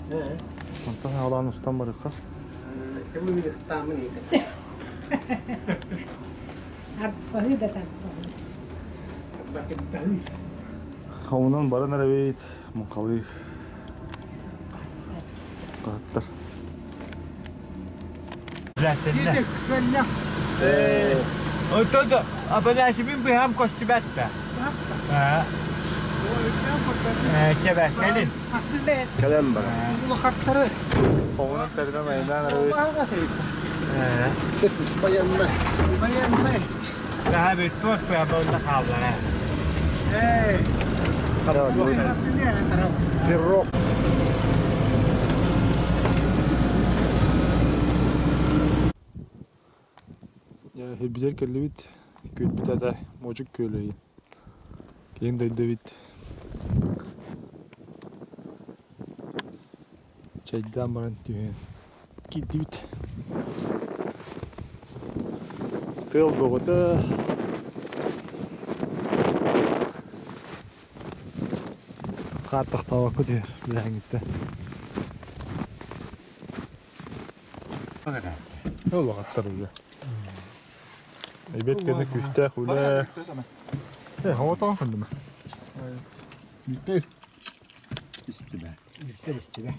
Онтон хаалаан устан барыахха. Арбаһыы да сарбаһыы. Хомунан баран эрэбит, муҥхалыы. Хаһыттар. Оттон апанасибин быһам көстүбэт да. Кэбэ, кэлин. Кэлэн баран. Улахаттары. Хоҕунан тэбинэн айнаан эрэбит. Байаннай. Байаннай. Бэһэбит туох бэһэ хааллара. Пирог. Билэр кэллибит, күөлбүт ата Модьук күөлэйин. Киэҥ дойду эбит. Чэйдээн баран түһэн киирдибит. Тыал бөҕөтө. Хаар тохтообокко түһэр билэһиҥҥиттэн. Улаҕаттар үлэ. Эбиэт кэннэ күүстээх үлэ. Э, оҕотоҕон ханныма. Бүттэ. Истибэ. Бүттэ истибэ.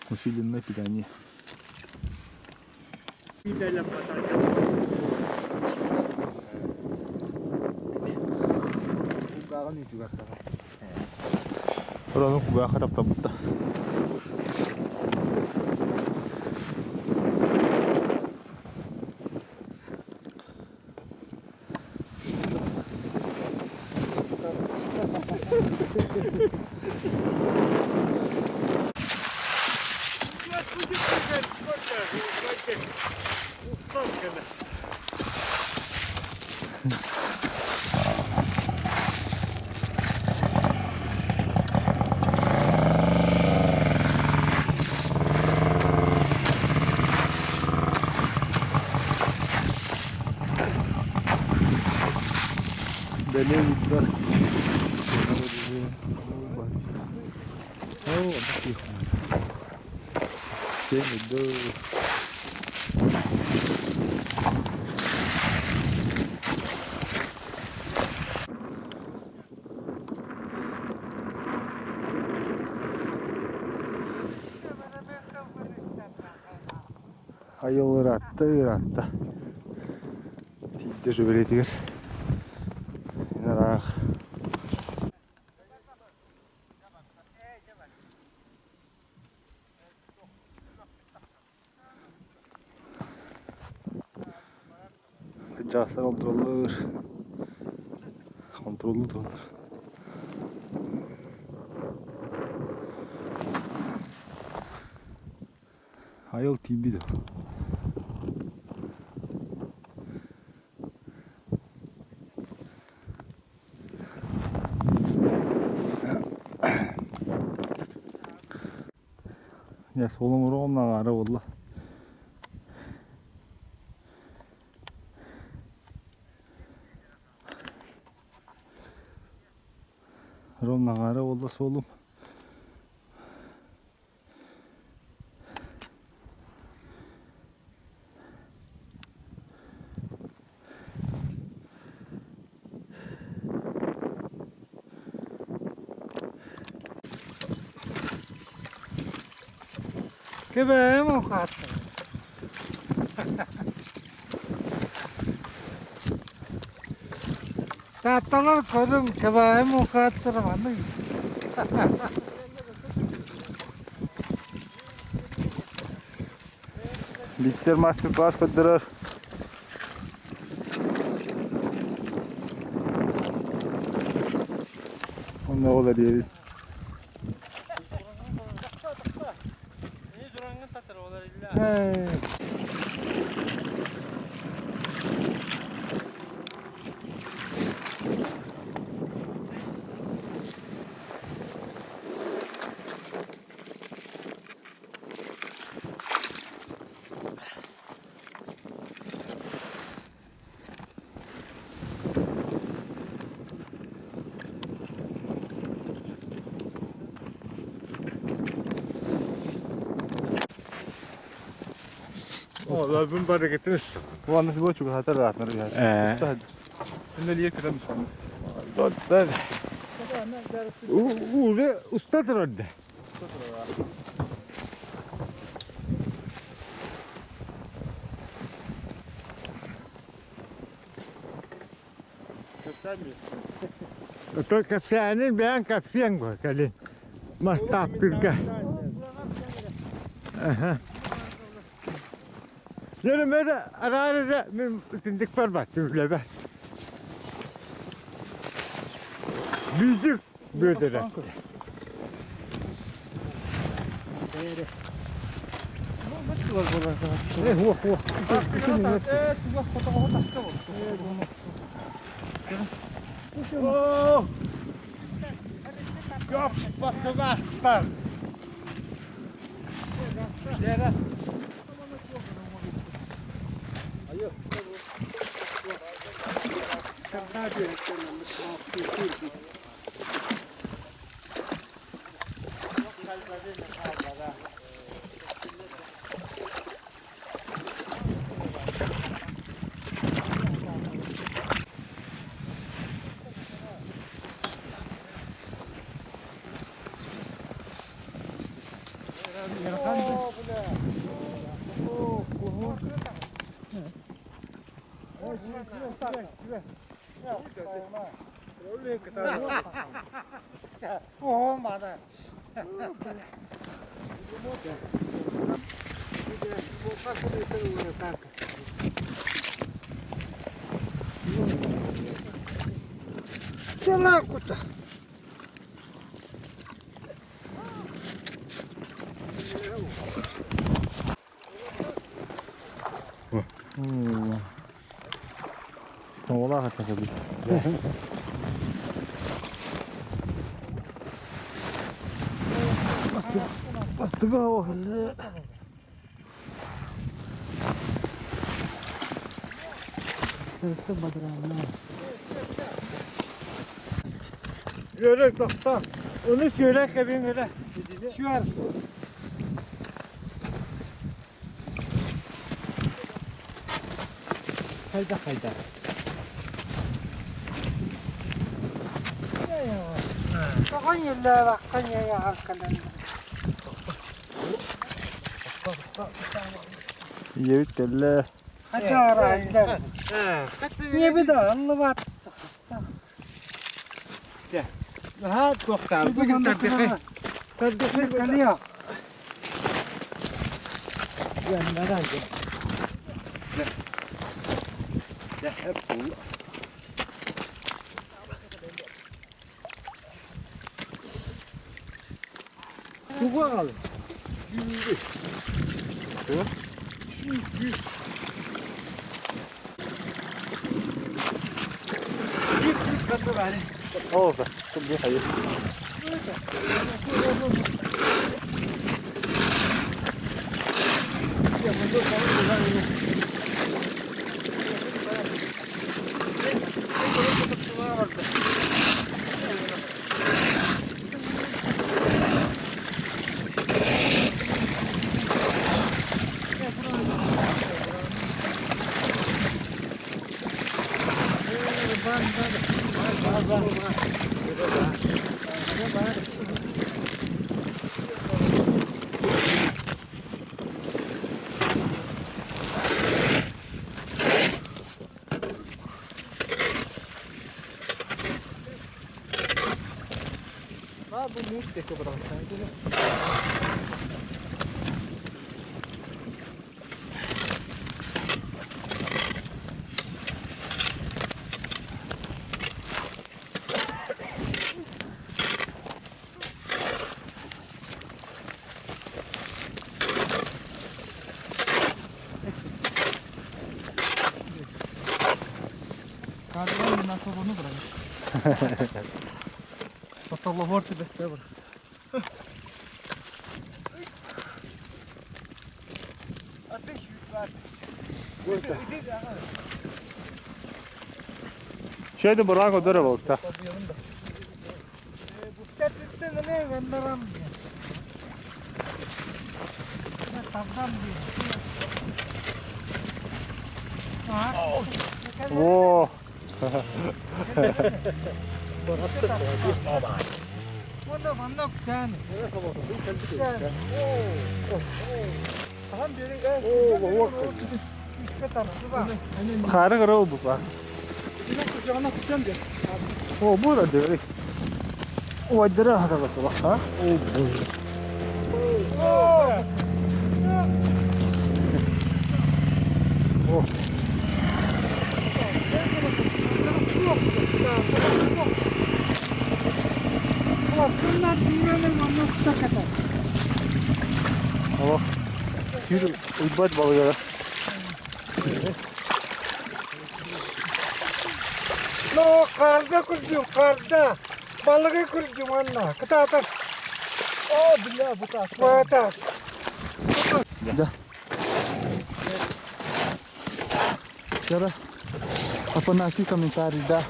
Усиленное питание. Ону кугаха таптаппыта. Бэлиэ ыытар. Айыл ыраатта ыраатта. Тиийдэ сүбэлиитигэр. Ыраах. Дьаастар хонтуруоллуур. Хонтуруоллуу тураллар. Айыл тиийбит. Дьэ, суолум уруогум аҥаара буолла. Ровно аҥаара буолла суолум. Кэбээм окааттар. Таатталар көрүҥ кэбээм окааттара маннык. Виктор мастер-класс көрдөрөр. Онно ол эриэбит. Олорбун барыгытын Уонна сибо чугаһатар ыраатнар Ээ. Үнэлиэ көтөн Доттор. Уже уста турар да. Кэпсээнин бэйэҥ кэпсиэҥ бу кэлин мастаахтыырга. Дьэ араары мин итинник барбаттым үлэбэ. Бүдүк бүөтэрэ. Тоҕолоох этэ Бастыга Yörek doktor. Onu şöyle kebin öyle. Şuar. Hayda hayda. Ийэбит кэллэ. Ha doktor. Bugün tardıkı. Tardıkı kalıyor. Оо, ким хайы. Şeydi buran kodara bolta. Оо. Уонна манна үктээн. Хаары кыра бука. О, бу да дөрик. Уайдара хатабатыла, ha? О, боже. О. О. Yürü, уйбат балыгара. Но карда күрдүм, карда. Балыгы күрдүм анна. Кытаатар. О, бля, бутак. Бата. Да. Вчера Афанасий комментарий, да.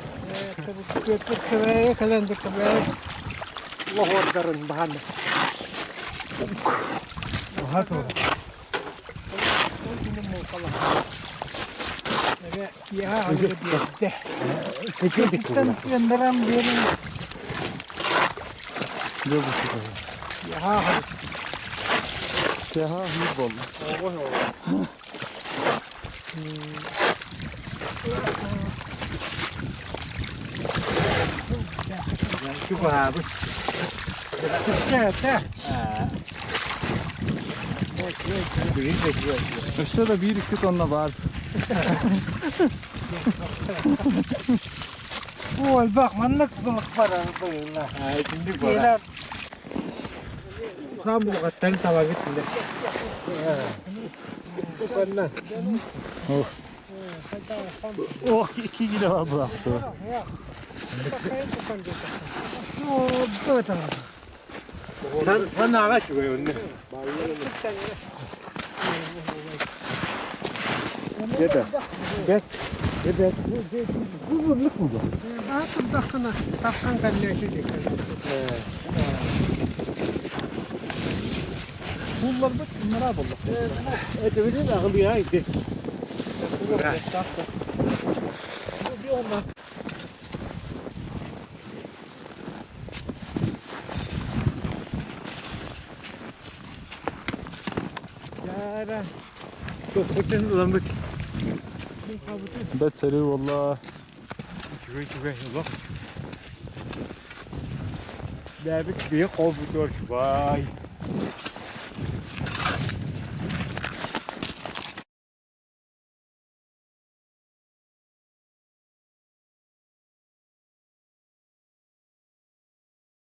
Лохордарын баһан. Өссө да биир икки тонна баар. Буолбах маннык былык барар быйла. Келер. Ох, икки кило бар булахты. Турдахына тапкан каллеси деккен. Бэт сэрии буолла.